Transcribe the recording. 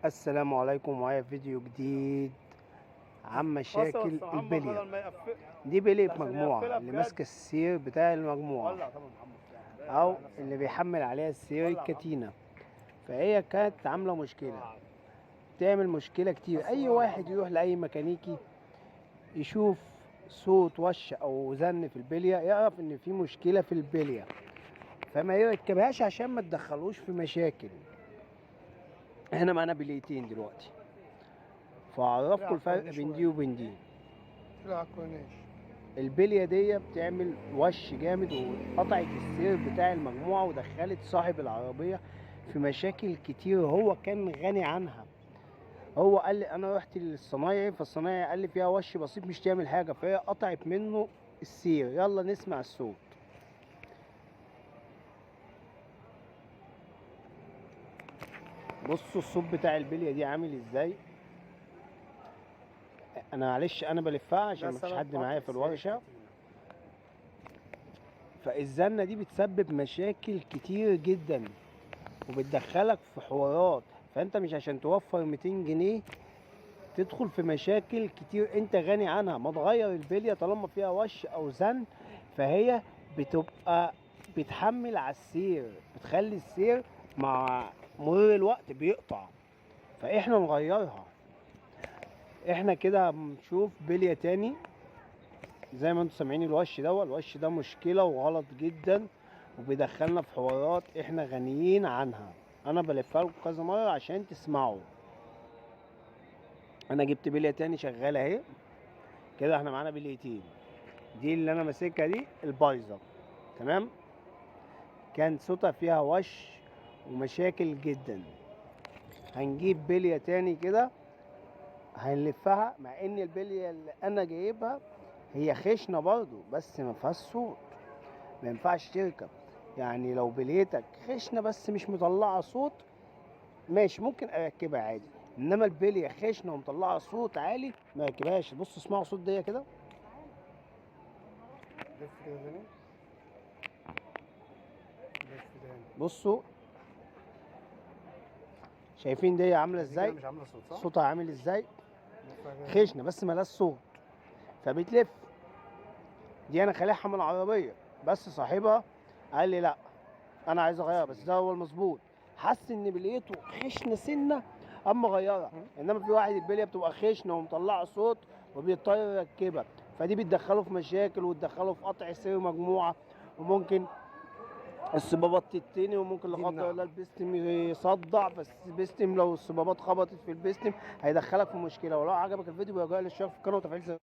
السلام عليكم. معايا فيديو جديد عن مشاكل البلية. دي بلية مجموعة اللي ماسكة السير بتاع المجموعة او اللي بيحمل عليها السير الكتينة، فهي كانت عاملة مشكلة، تعمل مشكلة كتير. اي واحد يروح لاي ميكانيكي يشوف صوت وش او زن في البلية يعرف ان في مشكلة في البلية، فما يركبهاش عشان ما تدخلوش في مشاكل. احنا معانا بليتين دلوقتي، فاعرفكم الفرق بين دي وبين دي. البلية دي بتعمل وش جامد وقطعت السير بتاع المجموعة ودخلت صاحب العربية في مشاكل كتير هو كان غني عنها. هو قال لي انا رحت للصنايعي، فالصنايعي قال لي فيها وش بسيط مش تعمل حاجة، فهي قطعت منه السير. يلا نسمع الصوت. بصوا الصوت بتاع البلية دي عامل ازاي. انا معلش انا بلفها عشان مفيش حد معايا في الورشة. فالزنه دي بتسبب مشاكل كتير جدا وبتدخلك في حوارات، فانت مش عشان توفر 200 جنيه تدخل في مشاكل كتير انت غني عنها. ما تغير البلية طالما فيها وش او زن، فهي بتبقى بتحمل على السير، بتخلي السير مع مرور الوقت بيقطع، فاحنا نغيرها. احنا كده هنشوف بلية تاني. زي ما انتم سامعين الوش ده، الوش ده مشكلة وغلط جدا وبيدخلنا في حوارات احنا غنيين عنها. انا بلفها لكم كذا مرة عشان تسمعوا. انا جبت بلية تاني شغالة اهي. كده احنا معانا بليتين. دي اللي انا ماسكها دي البايظة، تمام؟ كان صوتها فيها وش ومشاكل جدا. هنجيب بلية تاني كده هنلفها، مع ان البلية اللي انا جايبها هي خشنة برضو بس ما فيهاش صوت، ما ينفعش تركب. يعني لو بليتك خشنة بس مش مطلعة صوت ماشي ممكن اركبها عادي، انما البلية خشنة ومطلعة صوت عالي ما اركبهاش. بصوا اسمعوا صوت دي كده. لف كده تاني، لف تاني. بصوا شايفين دي عامله ازاي؟ مش عامله صوت صح؟ صوتها عامل ازاي؟ خشنه بس مالهاش صوت فبتلف. دي انا خالعها من العربية بس صاحبها قال لي لا انا عايز اغيرها، بس ده هو المظبوط. حس ان بليته خشنه سنة اما غيرها. انما في واحد البلية بتبقى خشنه ومطلعه صوت وبيضطر يركبها، فدي بتدخله في مشاكل وتدخله في قطع سير مجموعة، وممكن الصبابات تتني، وممكن لا قدر الله البستم يصدع. بس البستم لو الصبابات خبطت في البستم هيدخلك في مشكلة. ولو عجبك الفيديو بيرجع للاشتراك في القناة وتفعيل زر